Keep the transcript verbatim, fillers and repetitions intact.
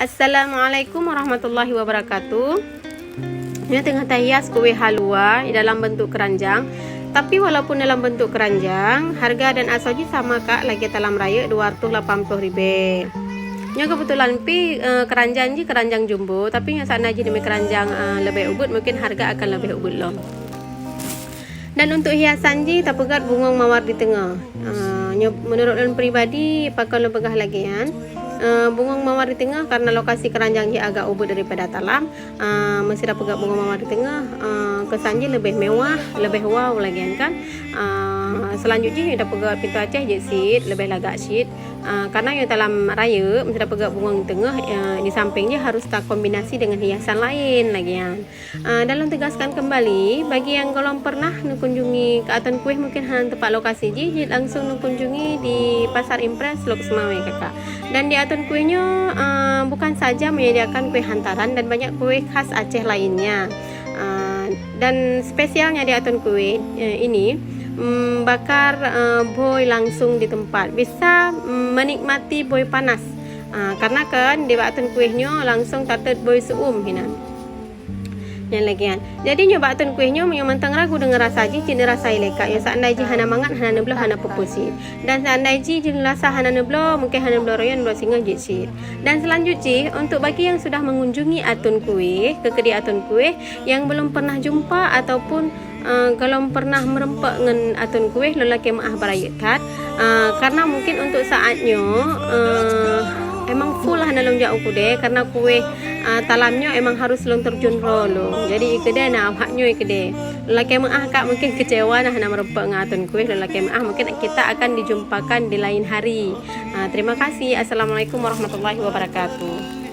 Assalamualaikum warahmatullahi wabarakatuh. Nyoe teungoh tahias kueh halua dalam bentuk keranjang. Tapi walaupun dalam bentuk keranjang, harga dan asoe jih sama kak lagée talam rayeuk dua ratus lapan puluh ribée. Nyoe kebetulan pi, eh, keranjang jih keranjang jumbo, tapi nyoe seandai jih demi keranjang, eh, leubeh ubit, mungkin harga akan leubeh ubit lom. Dan untuk hiasan jih tapeugét bungong mawar di teungoh. Ah, nyoe menurut lôn pribadi, pakon lôn peugah lagée nyan. Ah, bungong mawar di teungoh karena lokasi keranjang jih agak ubit daripada talam. Ah, meusira peugét bungong mawar di teungoh, ah, keusan jih leubeh mewah, leubeh wow lagée nyan kan. Ah, selanjut jih nyoe tapeugét pintoe Aceh jeuet cit, leubeh lagak cit. Ah, karena nyoe talam rayeuk, meusira peugét bungong di teungoh, ah, di samping jih harus takombinasi dengan hiasan laén lagée nyan. Ah, dan lôn tegaskan kembali, bagi nyang gohlom pernah neukunjungi keu Aton Kueh, mungkin hana teupat lokasi jih, jeuet langsung neukunjungi di Pasar Impres, Lhokseumawe, kakak. Dan di Aton Kueh nyoe, ah, bukan saja menyediakan kueh hantaran dan banyak kueh khas Aceh lainnya. Ah, dan spesialnya di Aton Kueh, eh, ini, mm, bakar, eh, bôi langsung di tempat. Bisa, mm, menikmati bôi panas. Ah, karena kan di Aton Kueh nyoe langsung tatot bôi seu-uem hinan. Nyan lagée nyan. Jadi nyoe bak Aton Kueh nyoe, meunyoe mantong ragu deungon rasa jih, cit neurasai lé kak. Nyoe seandai jih hana mangat, hana neubloe, hana peue-peue cit. Dan seandai jih jih rasa hana neubloe, mungkin hana neubloe royong, neubloe singoh jeuet cit. Dan selanjut jih, untuk bagi nyang sudah mengunjungi Aton Kueh, keu keudè Aton Kueh, nyang belum pernah jumpa ataupun, eh, gohlom pernah meureumpok ngon Aton Kueh, lôn lakée meu'ah beurayeuk that. Ah, karena mungkin untuk saat nyoe, eh, emang full hana lôn jak u keudè, karena kueh, ah, talam nyoe emang harus lôn terjun roe lôn. Jadi, i keudè na awak nyoe i keudè. Lôn lakée meu'ah kak, mungkin kecewa na hana meureumpok ngon Aton Kueh, lôn lakée meu'ah, mungkin kita akan dijumpakan di lain hari. Ah, terima kasih. Assalamualaikum warahmatullahi wabarakatuh.